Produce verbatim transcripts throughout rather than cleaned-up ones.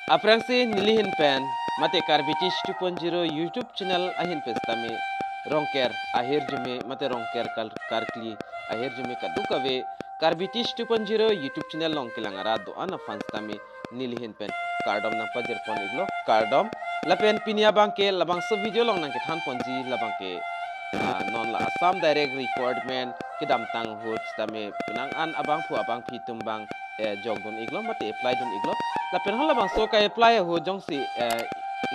Aphrangsi nelihin pen mate Karbi Teach two point zero YouTube channel ahin pen sitame Rongker ahirjume mate Rongker kal-, karkli ahirjume kadokave Karbi Teach two point zero YouTube channel along kelang arat do-an aphan sitame nelihin pen kardom nangpajirpon iklo, kardom. Lapen pini abangke labangso video along nangkethanponji labangke, ah, non la Assam Direct Recruitment kedamtang ahut sitame penang an abangphu abangphi atum abang, eh, jokdun iklo mate apply dun iklo. Lapen halabangso ka-apply ahut jongsi, eh,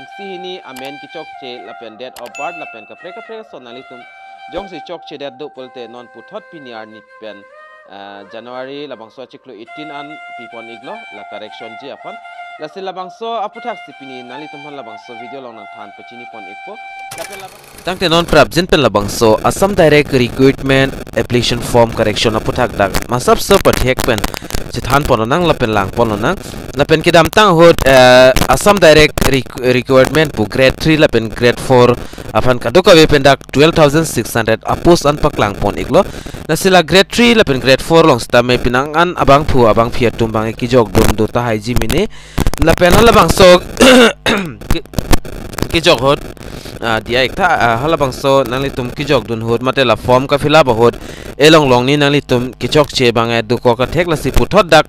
ingsi hini amen kechokche lapen date of birth lapen kaprek kaprek ason nanglitum jongsi chokchedet do pulote non puthot pini arni pen, eh, January labangso achiklo eighteen an pipon iklo la correction ji aphan. Lasi labangso aputhaksi pini nanglitum aphan labangso video along nangthan pachinipon ikpo. Lapen labang Tangte non prapjin pen labangso Assam Direct Recruitment Application Form Correction aputhak dak masap sep pathek pen chethanpon lonang lapen langpon lonang. Lapen kedamtang ahut, eh, Assam Direct Rec-, Recruitment pu grade three lapen grade four aphan kadokave pen dak twelve thousand six hundred a-post an paklangpon iklo. Lasi la grade three lapen grade four along sitame penang an abangphu abangphi atum abang kejokdun do tahai ji mene. Lapen halabangso ke-, kejok ahut, ah, diya iktha, ah, halabangso nanglitum kejokdun ahut mate la form ka-fill up ahut elong long ni nanglitum kechokche abang, eh, dokok athek lasi puthot dak,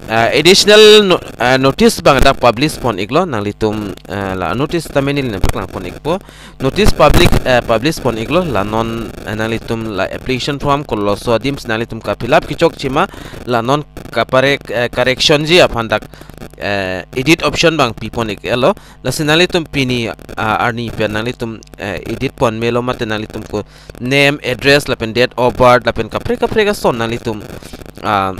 ah, additional no-, ah, notice abang dak publish pon iklo nanglitum, ah, la notice tame neli nangpaklangpon ikpo. Notice public, eh, publish pon iklo la non, eh, nanglitum la application form koloso adim si nanglitum ka-fill up kechokche ma la non kaprek, eh, correction ji aphan dak, eh, edit option abang pipon ik-etlo. Lasi nanglitum pini, ah, arni pen nanglitum, eh, edit pon melo mate nanglitum ko name, address lapen date of birth lapen kaprek kaprek ason nanglitum, ah,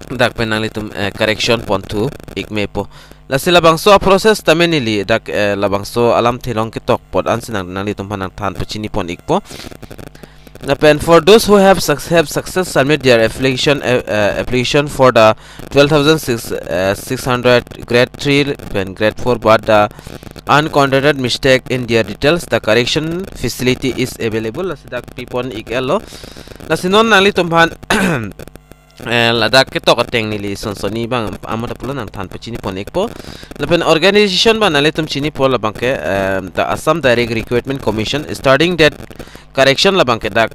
dak pen nanglitum, eh, correction ponthu ik mepo. Lasi labangso a-process tame neli dak, eh, labangso alamthe along ketok apot ansi nang nanglitum aphan nangthan pachinipon ikpo. Lapen for those who have suc-, have success submit their application, uh, uh, application for the twelve thousand six, uh, six hundred grade three and grade four, but the uncontested mistake in their details, the correction facility is available. Lasi dak pipon ik-etlo. Lasi non nanglitum aphan eh, ladak ketok ateng neli sonsoni abang amo ta pulo nangthan pachinipon ikpo. Lapen organization abang nanglitum chinipo labangke, eh, the Assam Direct Recruitment Commission, starting date correction labangke dak,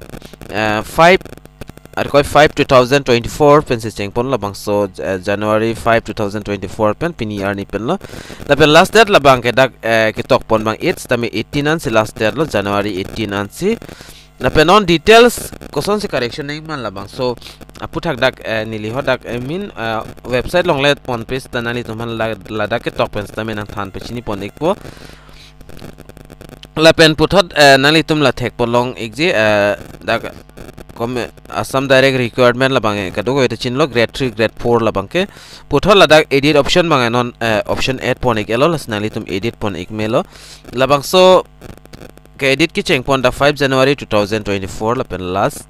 eh, five, arkoi five two thousand twenty-four pensi chengpon labangso, eh, January five two thousand twenty-four pen pini arni penlo. Lapen last date labangke dak, eh, ketokpon abang eight sitame eighteen ansi last date lo, January eighteen ansi. Lapen non details kosonsi correction nangji ma labangso aputhak dak, eh, neli ho dak, eh, min, eh, website along le ponpe seta nanglitum aphan la-, ladak ketok pen sitame nangthan pachinipon ikpo. Lapen puthot, eh, nanglitum la thekpon long ikji, eh, dak kom-, Assam Direct Recruitment labang, eh, kadokave ta chinilo grade three, grade four labangke. Puthot ladak edit option abang, eh, non, eh, option eight pon ik-etlo, lasi nanglitum edit pon ik melo. Labangso ka-edit kechengpon dak five January two thousand twenty-four lapen last,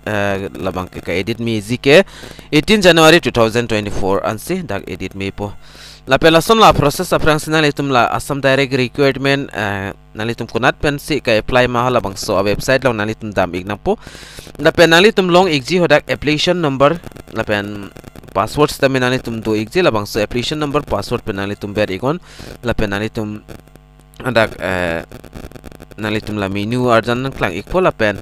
eh, labangke ka-edit meji ke eighteen January two thousand twenty-four ansi dak edit mepo. Lapen lason la process aphrangsi nanglitum la Assam Direct Recruitment, eh, nanglitum konat pensi ka-apply ma halabangso a-website along nanglitum dam ik nangpo. Lapen nanglitum long ikji ho dak application number lapen password sitame nanglitum do ikji, labangso application number password pen nanglitum ber iknon. Lapen nanglitum dak, eh, nanglitum la menu arjan nangklang ikpo lapen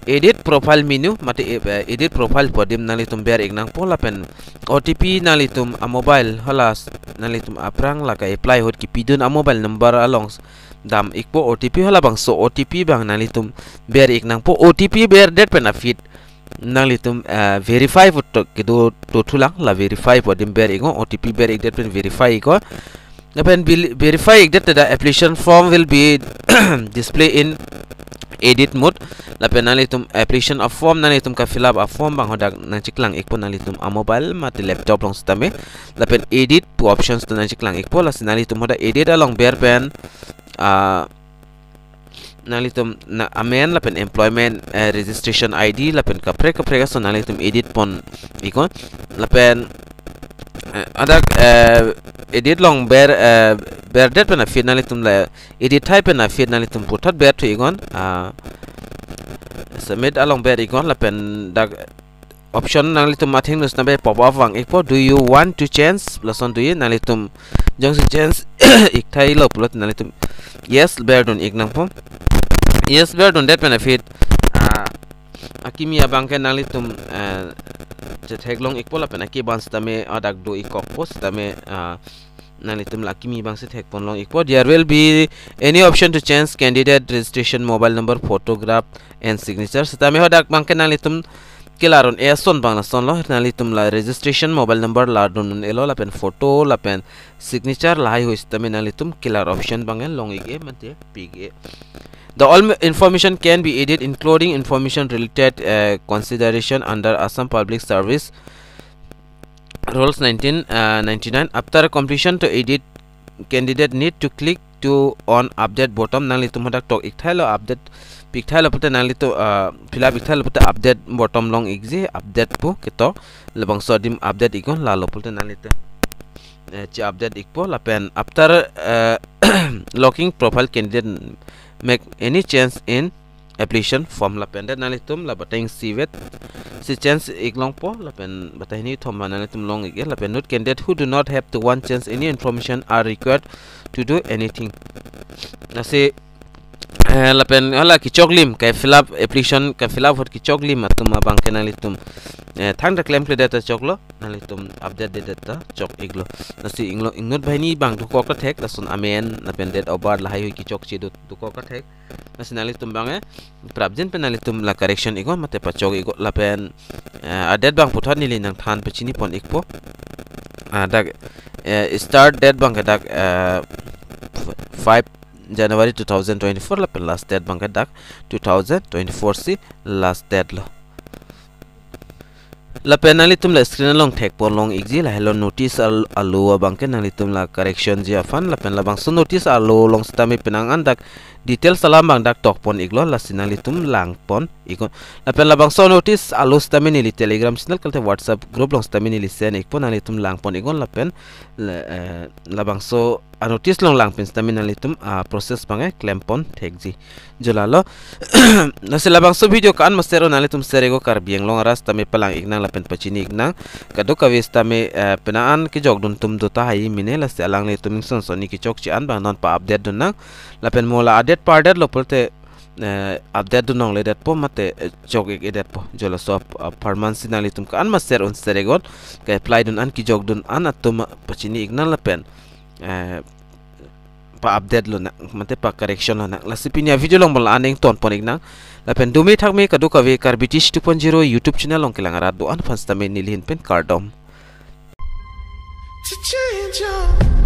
edit profile menu mate, eh, edit profile pu adim nanglitum ber ik nangpo lapen O T P nanglitum a-mobile hala s-, nanglitum aphrang la ka-apply ahut kepidun a-mobile number along s-, dam ikpo O T P, halabangso O T P abang nanglitum ber ik nangpo. O T P berdet pen aphi nanglitum, eh, verify pu to kedo dothulang, la verify pu adim ber iknon, O T P ber ikdet pen verify iknon. Lapen bil-, verify ikdet ta the application form will be display in edit mode. Lapen nanglitum application a-form nanglitum ka-fill up a-form abang ho dak nangcheklang ikpo nanglitum a-mobile mate laptop along sitame. Lapen edit pu options ta nangcheklang ikpo, lasi nanglitum ho dak edit along ber pen, ah, nanglitum na amen lapen employment, eh, registration I D lapen kaprek kaprek ason nanglitum edit pon iknon. Lapen, eh, hadak, eh, edit along ber, eh, berdet pen aphi nanglitum la edit thai pen aphi nanglitum puthot berthu iknon, ah, submit along ber iknon lapen dak option nanglitum athengno sitame pop up vang ikpo, "Do you want to change?" Lason do you nanglitum jongsi change ikthailo pulote nanglitum yes berdun ik nangpo. Yes berdundet pen aphi, ah, akimi abang ke nanglitum, eh, chetheklong ikpo lapen akimi abang sitame hadak do ikkokpo sitame, ah, nanglitum la akimi abang si thekponlong ikpo. "There will be any option to change candidate registration, mobile number, photograph and signature." Sitame hadak abang ke nanglitum kelar un-e ason abang lasonlo, nanglitum la registration, mobile number lardun un-elo lapen photo lapen signature lahai hui sitame nanglitum kelar option abang ke long ik-e mate pik-e. "The all information can be added, including information related, uh, consideration under Assam Public Service Rules nineteen, uh, ninety-nine. After completion to edit, candidate need to click to on update button." Nanglitum hadak tok ikthailo, update pikthailo pulote nanglitum, uh, fill up ikthailo pulote update button long ikji, update pu ketok. Labangso adim update iknon, lalo pulote nanglitum, eh, che-update ikpo lapen after, eh, locking profile, candidate make any change in application form lapen det nanglitum la batai isi vet si change iklongpo lapen batai hini thom ma nanglitum long ik-e lapen "Note, candidate who do not have to want change any information are required to do anything." Lasi, eh, lapen hala kechoklim, ke fill up application, ke fill up ahut kechoklim atum abang ke nanglitum, eh, thangta klemkledet ta choklo, nanglitum update dedet ta chok iklo. Lasi ingno, ingnut banghini abang dokok ta thek, lason amen lapen date of birth lahai hui kechokche do, dokok ta thek. Lasi nanglitum abang, eh, prapjin pen nanglitum la correction iknon mate pachok iknon lapen, eh, a-date abang puthot neli nangthan pachinipon ikpo. Ah, dak, eh, start date abang ke dak, eh, five January two thousand twenty-four lapen last date abang ke dak two thousand twenty-four si last date lo. Lapen nanglitum la screen along thekponlong ikji, lahelo notice al-, alo abang ke nanglitum la correction ji aphan lapen labangso notice alo along sitame penang an dak details alam abang dak tokpon iklo, lasi nanglitum langpon iknon. Lapen labangso notice alo sitame neli Telegram channel kalite WhatsApp group along sitame neli send ikpo, nanglitum langpon iknon lapen la, eh, labangso a-notice along lang pen sitame nanglitum a-process abang ke klempon thekji. Jo lalo. Lasi labangso video ko-an ma share un, nanglitum share iknon, Karbi Anglong arat sitame palang iknang lapen pachini iknang. Kadokave sitame, eh, penang an kejokdun atum do tahai mene, lasi alanglitum ingson sonni kechokche an abang non pa-update dunnang. Lapen mo la a-date pardetlo pulote, eh, update dun longledetpo mate, eh, chok ik-edetpo. Jo laso ap-, apharman si nanglitum ko-an ma share un share iknon, ke-apply dun an kejokdun an atum pachini iknang lapen, eh, pa-update lonang mate pa-correction lonang. Lasi pini a-video along mo la-an ingtonpon iknang. Lapen dome thakme kadokave, Karbi Teach two point zero YouTube channel along kelang arat do-an aphan sitame neli ahin pen kardom. To change your